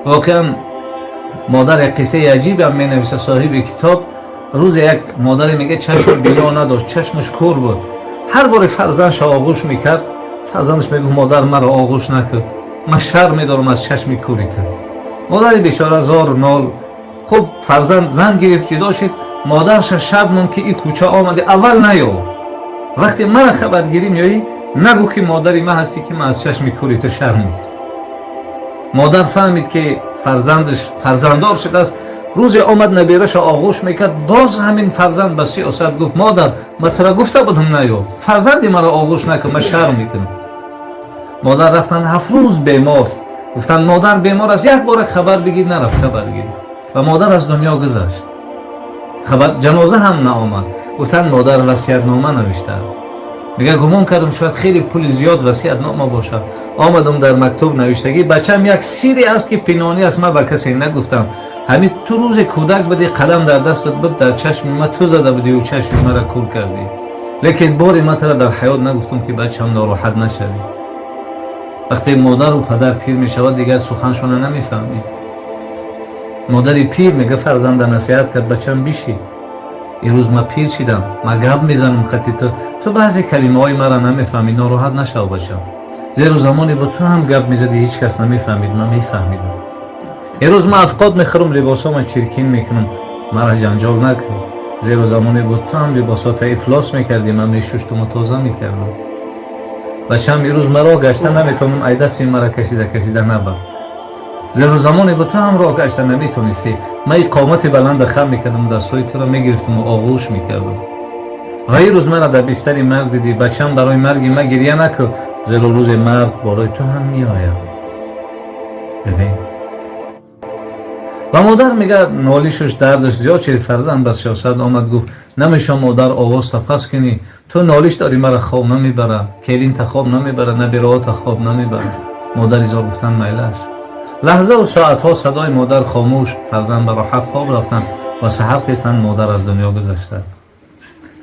Воқеан модар як қиссаи аҷибам менависа соҳиби китоб. Рӯзе як модаре мега, чашми бино надошт, чашмаш кур буд. Ҳар боре фарзандша оғӯш мекард, фарзандаш мегуфт: «Модар, маро оғӯш накун, ман шарм медорам аз чашми кури ту». Модари бечора зор нол. Хуб, фарзанд зан гирифт, ҷудо шид. Модарша шаб монд, ки и кӯча омади, аввал наё, вақте мара хабаргирӣ меоӣ, нагӯ, ки модари ман ҳастӣ, ки ман аз чашми кури ту шарм мекунам. Модар фаҳмид, ки фарзандаш фарзанддор шудааст. Рӯзе омад, набераша оғӯш мекард, боз ҳамин фарзанд ба сиёсат гуфт: «Модар, ман тура гуфта будам, наё, фарзанди маро оғӯш накун, ман шарм мекунам». Модар рафтанд, 7 рӯз бемор. Гуфтанд, модар бемор аст, як бора хабар бигир. Нарафт хабар гирӣ ва модар аз дунё гузашт. Хабар ҷаноза ҳам наомад. Гуфтанд, модар васиятнома навиштааст. Мега, гумон кардам, шояд хеле пули зиёд васиятнома бошад. Омадам, дар мактуб навиштагӣ: «Бачам, як сире аст, ки пинҳонӣ аст, ман ба касе нагуфтам. Ҳамин ту рӯзе кӯдак будӣ, қалам дар дастат буд, дар чашми ма ту зада будиву чашми мара кур кардӣ, лекин бори ман тура дар ҳаёт нагуфтам, ки бачам, нороҳат нашавӣ». Вақте модару падар пир мешавад, дигар суханшона намефаҳмӣ. Модари пир мега, фарзанда насиҳат кард: «Бачам, бишӣ, имрӯз ман пир шидам, ман гап мезанам хати ту, ту баъзе калимаҳои маро намефаҳмӣ, нороҳат нашав, бачам, зеро замоне бо ту ҳам гап мезадӣ, ҳеҷ кас намефаҳмид, ман мефаҳмидам. Имрӯз ман афқот мехӯрам, либосҳома чиркин мекунам, мара ҷанҷол накун, зеро замоне бо ту ҳам либосҳота ифлос мекардӣ, ман мешуштуму тоза мекардам. Бачам, имрӯз ман роҳ гашта наметавонам, ай дасти мара кашида кашида набар, зеро замоне бо ту ҳам роҳ гашта наметонистӣ, ман и қомати баланда хам мекардам, дастҳои туро мегирифтаму оғӯш мекардам. Ва имрӯз мара дар бистари марг дидӣ, бачам, барои марги ман гирья накун, зеро рӯзе марг болои ту ҳам меояд». Бибин, ва модар мега, нолишаш, дардаш зиёд шид. Фарзанд ба сиёсат омад, гуфт: «Намеша, модар, овозта паст кунӣ, ту нолиш дорӣ, мара хоб намебара, келинта хоб намебара, набираота хоб намебара». Модари зор гуфтанд: «Майлаш». Лаҳзаву соатҳо садои модар хомӯш. Фарзанд ба роҳат хоб рафтанд ва саҳар хестанд, модар аз дунё гузашта.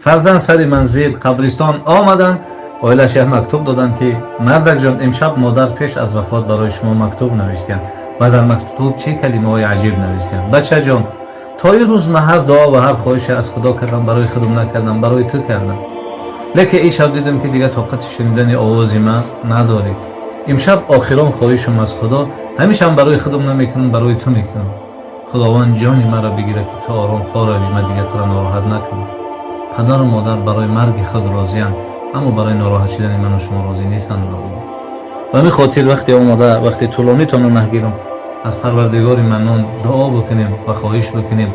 Фарзанд сари манзил, қабристон омаданд. Оилаш як мактуб доданд, ки: «Мардакҷон, имшаб модар пеш аз вафот барои шумо мактуб навиштиянд». Ва дар мактуб чӣ калимаҳои аҷиб навиштиянд: «Бачаҷон, то ин рӯз ман ҳар дуо ва ҳар хоҳише аз Худо кардам, барои худам накардам, барои ту кардам. Лекин ин шаб дидам, ки дигар тоқати шунидани овози ман надорӣ. Имшаб охирон хоҳишам аз Худо, ҳамешам барои худам намекунам, барои ту мекунам: Худованд ҷони маро бигирад, ки ту ором хоравӣ, ман дигар туро нороҳат накунам». Падару модар барои марги худ розиянд, аммо барои нороҳат шудани ману шумо розӣ нестанд. Ба ҳамин хотир, вақте омода, вақте тӯлонитонро нагирам, аз Парвардигори Маннон дуо бикунем ва хоҳиш бикунем.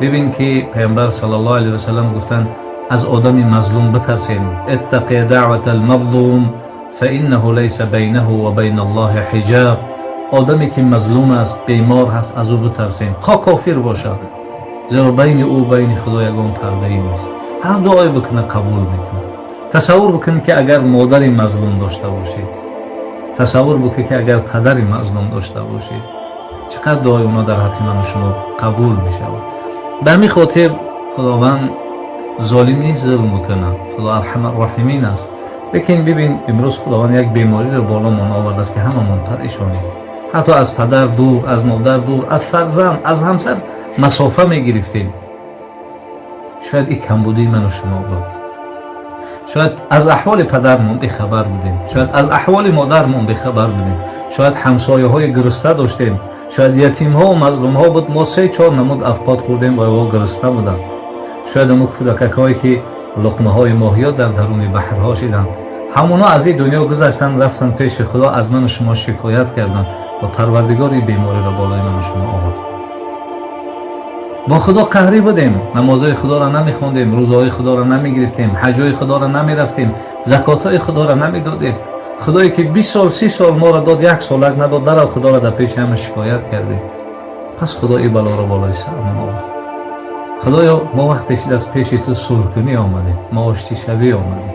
Бибин, ки Паямбар саллаллоҳу алайҳи васаллам гуфтанд: «Аз одами мазлум битарсем». اتق دعوة المظلوم فإنه ليس بينه وبين الله حجاب. Одаме ки мазлум аст, бемор ҳаст, аз ӯ битарсем, хо кофир бошад, зеро байни ӯ, байни Худо ягон пардае нест. Ҳар дуое бикунад, қабул мекунад. Тасаввур бикунед, ки агар модари мазлум дошта бошед, тасаввур бикунед, ки агар падари мазлум дошта бошед, чӣ қадр дуои онҳо дар ҳаққи ману шумо қабул мешавад. Ба ҳамин хотир, Худованд золим нест зулм бикунад, Худо Арҳамарроҳимин аст. Лекин бибин, имрӯз Худованд як бемориро боломон овардааст, ки ҳамамон парешонем. Ҳатто аз падар дур, аз модар дур, аз фарзанд, аз ҳамсар масофа мегирифтем. Шояд ин камбудии ману шумо буд, шояд аз аҳволи падармон бехабар будем, шояд аз аҳволи модармон бехабар будем, шояд ҳамсояҳои гурусна доштем, шояд ятимҳо, мазлумҳо буд, мо се чор намуд афқот хӯрдем ва о гурусна буданд. Шояд ҳамун кӯдакакҳое, ки луқмаҳои моҳиё дар даруни баҳрҳо шиданд, ҳамоно аз ин дунё гузаштанд, рафтанд пеши Худо, аз ману шумо шикоят карданд ва Парвардигор ин бемориро болои ману шумо овард. Бо Худо қаҳрӣ будем, намозҳои Худоро намехондем, рӯзаҳои Худоро намегирифтем, ҳаҷҳои Худоро намерафтем, закотҳои Худоро намедодем. Худое ки 20 сол, 30 сол моро дод, як солак надод, дарав Худоро дар пеши ҳама шикоят кардем. Пас Худо ин балоро болои сарамон овард. Худоё, мо вақте шид, аз пеши ту сулҳкунӣ омадем, мо оштишавӣ омадем.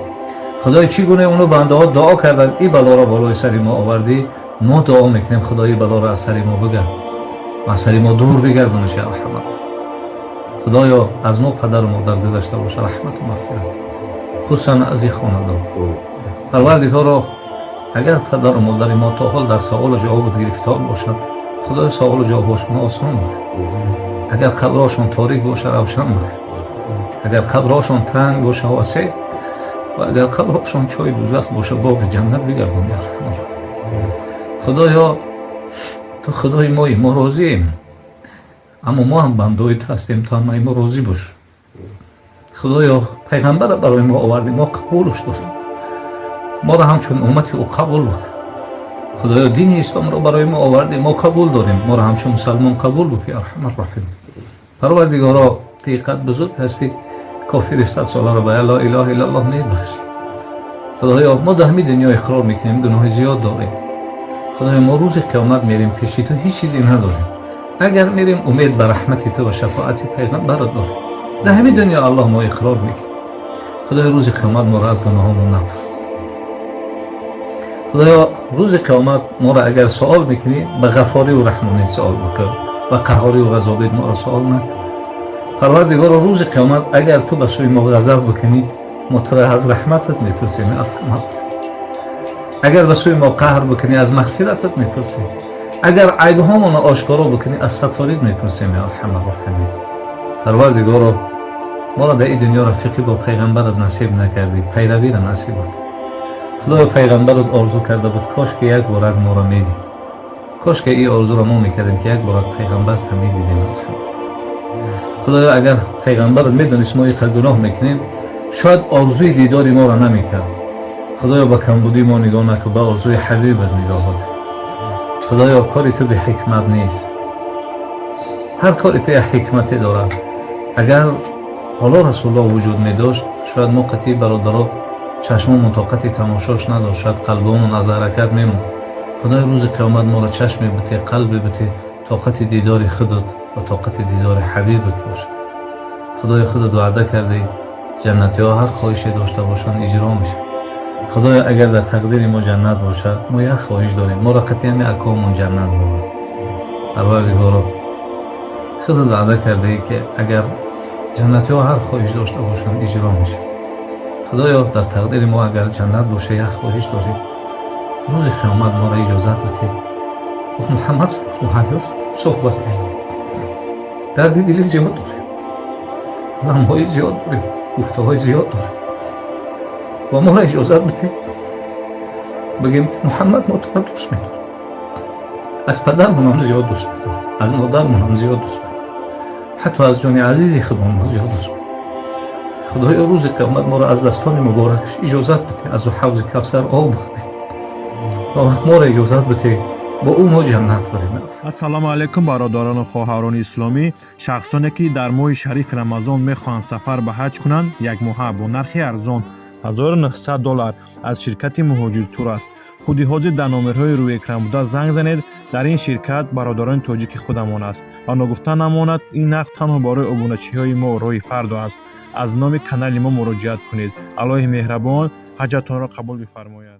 Худоё, чӣ гуна ону бандаҳо дуо карданд, ин балоро болои сари мо овардӣ, мо дуо мекунем: Худо, ин балоро аз сари мо бигард ва аз сари мо дур бигардонаш. Раҳмат, Худоё, аз мо падару модар гузашта боша, раҳмату мағфират, хусусан аз ин хонадон. Парвардигоро, агар падару модари мо то ҳол дар саволу ҷавобут гирифтор бошад, Худоё, саволу ҷавобҳошон осон бикун. Агар қабрҳошон торик боша, равшан бикун. Агар қабрҳошон танг боша, васеъ, ва агар қабрҳошон чоҳи дузах боша, боғи ҷаннат бигардон. Худоё, ту худои моӣ, мо розием, аммо мо ҳам бандаои ту ҳастем, ту ҳам мо розӣ бош. Худоё, пайғамбара барои мо овардӣ, мо қабулш дорем, моро ҳамчун уммати ӯ қабул бикун. Худоё, дини исломро барои мо овардӣ, мо қабул дорем, моро ҳамчун мусалмон қабул бикун. Я арҳамар роҳим, Парвардигоро, ту иқад бузург ҳастӣ, кофири 100 соларо ба ла илаҳа иллаллоҳ мебахшӣ. Худоё, мо дар ҳамин дунё иқрор мекунем, гуноҳи зиёд дорем. Худоё, мо рӯзи қиёмат мерем, пеши ту ҳеҷ чизе надорем. Агар мерем, умед ба раҳмати ту ва шафоати пайғамбарат дорем. Дар ҳамин дунё, Аллоҳ, мо иқрор мекунем. Худоё, рӯзи қиёмат моро аз гуноҳомон напурс. Худоё, рӯзи қиёмат моро агар суол мекунӣ, ба ғафориву раҳмонӣ суол бикун, ба қаҳориву ғазобит моро суол накун. Парвардигоро, рӯзи қиёмат агар ту ба сӯи мо ғазаб бикунӣ, мо туро аз раҳматат мепурсем. Агар ба сӯи мо қаҳр бикунӣ, аз мағфиратат мепурсем. Агар айбҳомонро ошкоро бикунӣ, аз сатторит мепурсем. Я арҳамар роҳимин, Парвардигоро, моро дар ин дунё рафиқӣ бо пайғамбарат насиб накардӣ, пайравиро насиб бикун. Худоё, пайғамбарат орзу карда буд, кош ки як борак моро медид, кош ки ин орзуро мо мекардем, ки як борак пайғамбарта медидем. Худоё, агар пайғамбарат медонист, мо иқадр гуноҳ мекунем, шояд орзуи дидори моро намекард. Худоё, ба камбудии мо нигоҳ накун, ба орзуи ҳабибат нигоҳ кун. Худоё, кори ту беҳикмат нест, ҳар кори ту як ҳикмате дорад. Агар ҳоло Расулуллоҳ вуҷуд медошт, шояд мо қатъи бародаро чашмомон тоқати тамошош надошт, шояд қалбомон аз ҳаракат мемонд. Худои, рӯзи қиёмат моро чашме бите, қалбе бите, тоқати дидори худат ва тоқати дидори ҳабибат бошад. Худои, худат ваъда кардӣ, ҷаннатиҳо ҳар хоҳише дошта бошанд, иҷро мешавад. Худоё, агар дар тақдири мо ҷаннат бошад, мо як хоҳиш дорем: моро қатъи ҳами акомон ҷаннат бобад. Парвардигоро, худат ваъда кардаӣ, ки агар ҷаннатиҳо ҳар хоҳиш дошта бошанд, иҷро мешавад. Худоё, дар тақдири мо агар ҷаннат боша, як хоҳиш дорем: рӯзи қиёмат моро иҷозат бидед, бо Муҳаммад саллаллоҳу алайҳи васаллам суҳбат кунем. Дарди дили зиёд дорем, ғамҳои зиёд дорем, гуфтаҳои зиёд дорем ва моро иҷозат бидед, бигем: «Муҳаммад, мо туро дӯст медорем, аз падармонам зиёд дӯст медорем, аз модармонам зиёд дӯст медорем, ҳатто аз ҷони азизи худамон зиёд дӯст медорем». Худоё, рӯзи қиёмат моро аз дастони муборакаш иҷозат бидед, аз ҳавзи Кавсар об бихӯрем ва вақт моро иҷозат бидед, бо ӯ мо ҷаннат барем. Ассалому алайкум, бародарону хоҳарони исломӣ, шахсоне ки дар моҳи шарифи Рамазон мехоҳанд сафар ба ҳаҷ кунанд, якмоҳа бо нархи арзон 1900 доллар аз ширкати Муҳоҷиртур аст. Худи ҳозир дар номерҳои рӯи экран буда занг занед. Дар ин ширкат бародарони тоҷики худамон аст ва ногуфта намонад, ин нарх танҳо барои обуначиҳои мо Роҳи Фардо аст. Аз номи канали мо муроҷиат кунед. Аллоҳи меҳрабон ҳаҷатонро қабул бифармояд.